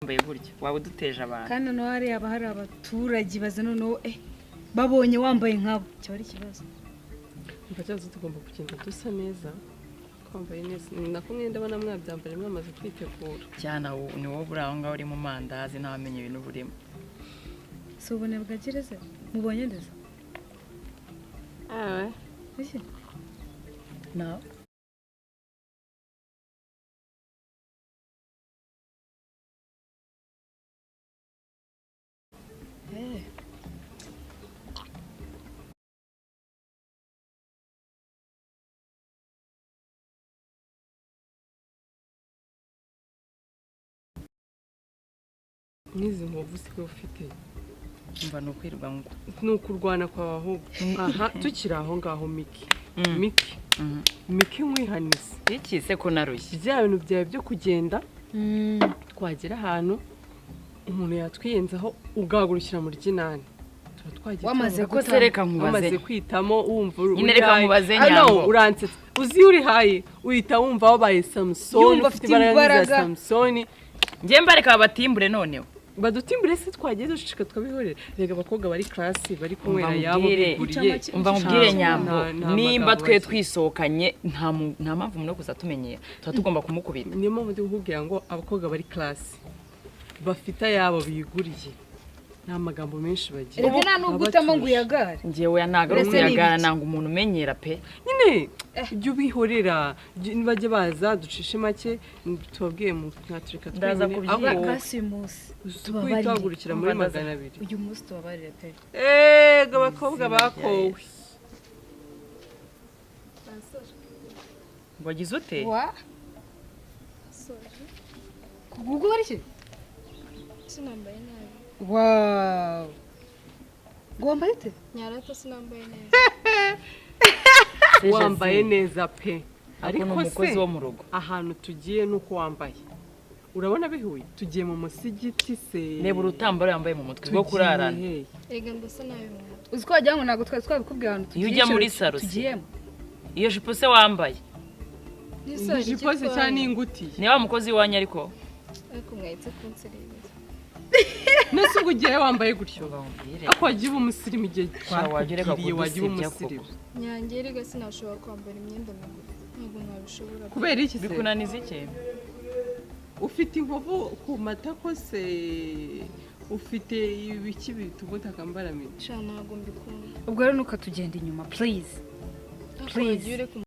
wambaye gutya, waba uduteje abantu. Kandi noneho hariya haba hari abaturage baza, noneho babonye wambaye nkabo kiba ari ikibazo. Umva, cyazo tugomba kugenda dusa neza, twambaye neza. Ni nako mwenda ndabona mwabyambara mwamaze kwitegura. Cyane, ni wowe uri aho ngaho uri mu mandazi, ntawamenya ibintu burimo. Si ubunebwe gereza mubonye ndetse. Iki? Nawe. N'izi nkovu usigaye ufite. Umva, ni ukwirwa ngo Ni ukurwana kwawe ahubwo. Aha tukiri aho ngaho, Miki, Miki, Miki, nkwihanise. Iki se ko narushye? Bya bintu byawe byo kugenda, twagera ahantu umuntu yatwiyenzaho, ugahagurukira mu ry'inani, tuba twagiye. Wamaze Ko se reka nkubaze. Wamaze kwitamo, wumva uri Nyine reka high. nkubaze, Ah, no, Nyambo. uransetsa. Uzi iyo uri high uhita wumva wabaye Samusoni. Yumva ufite afite imbaraga nk'iza imbaraga. Samusoni. Njye mbareka babatimbure noneho. Badutimbure se? Twagiye duceceka tukabihorera. Rega abakobwa bari class bari kunywera Umva yabo nkubwire. biguriye. Umva nkubwire, Nyambo, Nta nimba magambo twe bagira. twisohokanye, nta mpamvu umuntu yo kuza atumenyera, tuba tugomba kumukubita. Niyo mpamvu ndi kukubwira ngo abakobwa bari class bafite ayabo biguriye nta magambo menshi bagira. Erega nta nubwo utamo ngo uyagare. Njyewe ntabwo ari Mbese ni ukuyagara, ibiki? nanga umuntu umenyera pe. Nyine jya ubihorera, bajye baza ducishe make, tubabwiye mu mwaturika. Ndaza twenyine. kubyiga. Ahubwo Basi uyu munsi uzi tubabarire. uhagurukira muri Umva, ndaza- 200. Uyu munsi tubabarire pe. Ego, abakobwa bakowe. Wagize ute? Wa kugura iki? Sinambaye nabi. Wow, ngo wambaye ute? Nyarata, sinambaye neza. Wambaye neza pe. Ariko ni Ariko umukozi se wo mu rugo. ahantu tugiye nuko wambaye urabona bihuye? Tugiye mu musigiti se? Reba urutambaro yambaye mu mutwe rwo Tugiye kurarana. hehe? Erega ndasa nabi mu mutwe. Uzi ko wagira ngo ntabwo twari twabikubwiye ahantu Iyo tugiye, ujya muri icyo saro se? tugiyemo. Iyo jipo se wambaye? N'isaro Ijipo se cyangwa n'ingutiya? Ni wa mukozi iwanyu ariko. Ariko mwahise kunserereza. Nese ubwo ugiye wambaye gutyo? Bamubwire. Ako wagiye uba umusirimu igihe Wajya ureka twakubwiriye, wagiye uba kudusebya. umusirimu. Nyange, erega sinashobora kwambara imyenda migufi, ntabwo nabishobora. Kubera iki se? Bikunaniza iki? Ufite inkovu ku matako se, ufite ibiki bituma utakambara mini? Sha, ntabwo mbikunda. Ubwo rero ntukatugenda inyuma, please. Ariko Please. wagiye ureka.